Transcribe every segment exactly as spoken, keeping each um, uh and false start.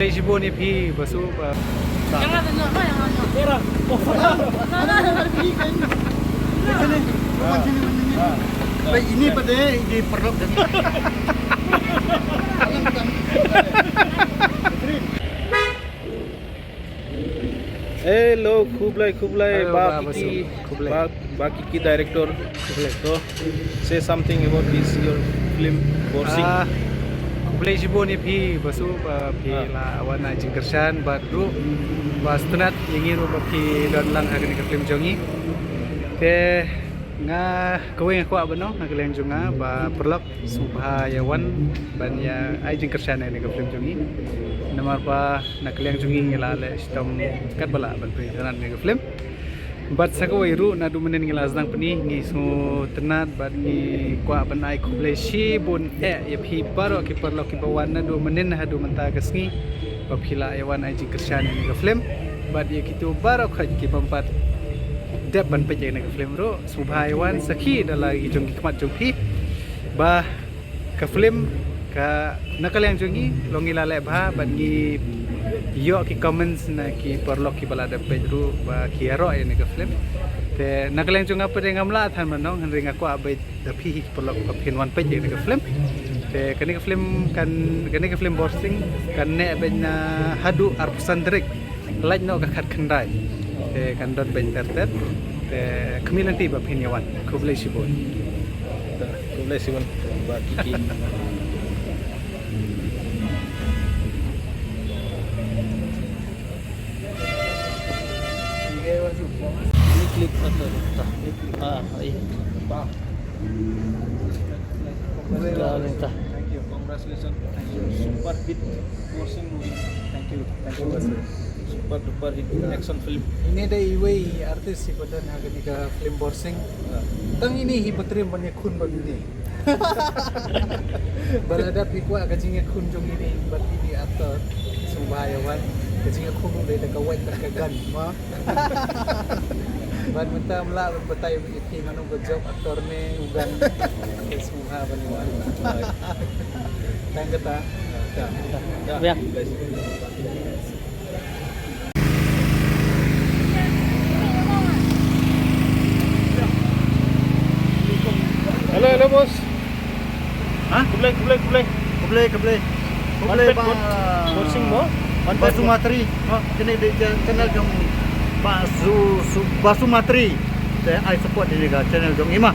Khublei shibun ïa phi, Basu, ba. Yang ada nak, yang ada nak. Orang. Nah, nah, nah. Ini pada di perlok dan. Hello, khublei, khublei, hello, ba, ba, Kiki, Basu. Khublei. Ba, ba Kiki director. Khublei. So, say something about this your film, Borsing. Ah, khublei shibun ïa phi, Basu, ba phi, ah, la wan ai jingkyrshan bad ruh ba sngewtynnat ïa ngi ruh ba phi don lang ha kane ka film jong ngi. Te nga kawei nga kwah ban ong na ka liang jong nga ba paralok sngewbha ïa wan ban ïa ai jingkyrshan ïa kane ka film jong ngi. Namar ba na ka liang jong ngi ngi la leh shitom katba lah ban pynitynnad ïa kane ka film. Bad sa kawei ruh naduh mynnin ngi la sdang pyni ngi sngewtynnad bad ngi kwah ban ai khublei shibun eh ïa phi baroh ki paralok kiba wan naduh mynnin haduh mynta ka sngi ba phi la ïa wan ai jingkyrshan ïa kane ka film. Bad ïa kito baroh khoit ki bym pat dep ban peit ïa kane ka film ruh sngewbha ïa wan sakhi da la ki jong ki khmat jong phi ba ka film ka na ka liang jong ngi long ngi la leh bha bad ngi ïoh ki comments na ki paralok kiba la dep peit ruh ba ki ïaroh ïa kane ka film. Te na ka liang jong nga pat ngam lah than ban ong hynrei nga kwah beit da phi hi ki paralok ba phin wan peit ïa kane ka film. Te kane ka film kan, kane ka film Borsing kan neh beit na haduh arphew san tarik. Lait noh ka khatkhyndai. Te kan don beit ter ter. Te khmih lynti ba phin ïa wan. Khublei shibun. Khublei shibun ba Kiki. Ini klik apa? Ah, iya. Thank you. Congratulations. Thank you. Super hit Borsing movie. Thank you. Thank you. Super duper hit action film. Ini da iwei artist iba don ha kane ka film Borsing. Ah. Tang ini hi ba triem ban ïakhun bad ini. Ba la dep hi kwah ka jingïakhun jong ini bad ini actor. Sngewbha ïa wan ka jingïakhun ruh dei da ka wait bad ka gun ma. Bad mynta ym lah ban batai ïa phi mano ba jop actor ne u gun. Sngewbha ban ïa wan. Tang kata. Ya. Hello, hello, boss. Ha? Khublei, khublei, khublei. Khublei, khublei. Khublei ba Borsing mo? Wan Basu Matri. Ha? Kane dei channel jong Basu, Basu Matri. Te ai support ïa ka channel jong i ma.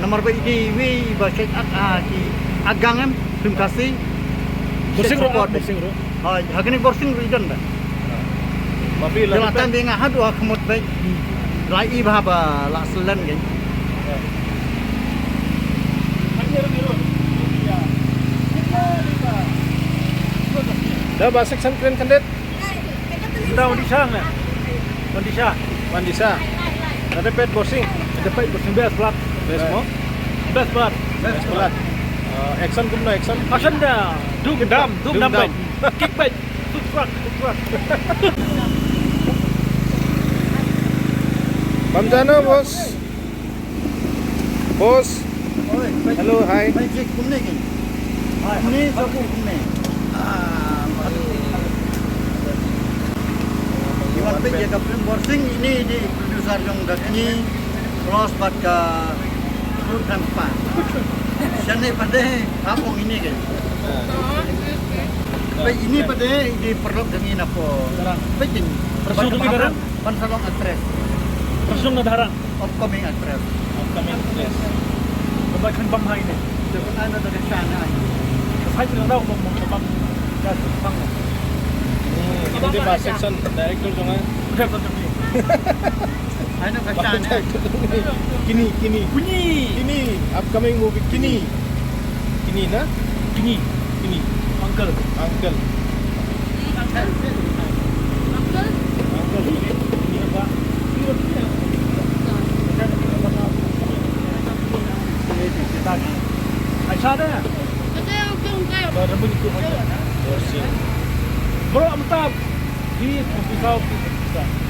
Namar ba i dei iwei ba shait ak, ah, ki ak gang em, film Khasi. Borsing ruh, support Borsing ruh. Ha, ha kane Borsing ruh i don ba. Ba phi la tam bi nga haduh ha khmut ba. La i bha ba la slen ke. Da ba section kren kandet. Da wan di shang na. Wan di shang. Wan di shang. Da pet Borsing. Da pet Borsing best blood. Best mo? Best blood. Best blood. Uh, action kumno action? Action da. Dum dam, dum dam. Kick back. Food truck, food truck. Pam jano, boss? Boss. Hello, hi. Hi, Jake, kumne ki? Hi. Kumne, so kumne. Ah, iwan pe je ka film Borsing ini di producer jong ka kini. Cross bad ka fruit dan pa. Shane pade apong ini ke. Pe ini pade di perlok demi napo. Pe jin. Persung demi darang. Pan salong actress. Persung na darang. Upcoming actress. Upcoming actress. Ba kan bam hai ne. Te pun ano da shana. Hai pun dau bam bam bam. Ya bam. Ini di ba section director jong ai. Director jong ai. Ano ka shan? Kini, kini. Kini. Kini. Upcoming movie Kini. Kini na? Kini. Kini. Uncle. Uncle. Uncle. Uncle. Uncle. Kini apa? Aisyah dah. Ada yang tu, ada. Baru pun itu. Bro, mantap. Di office, office.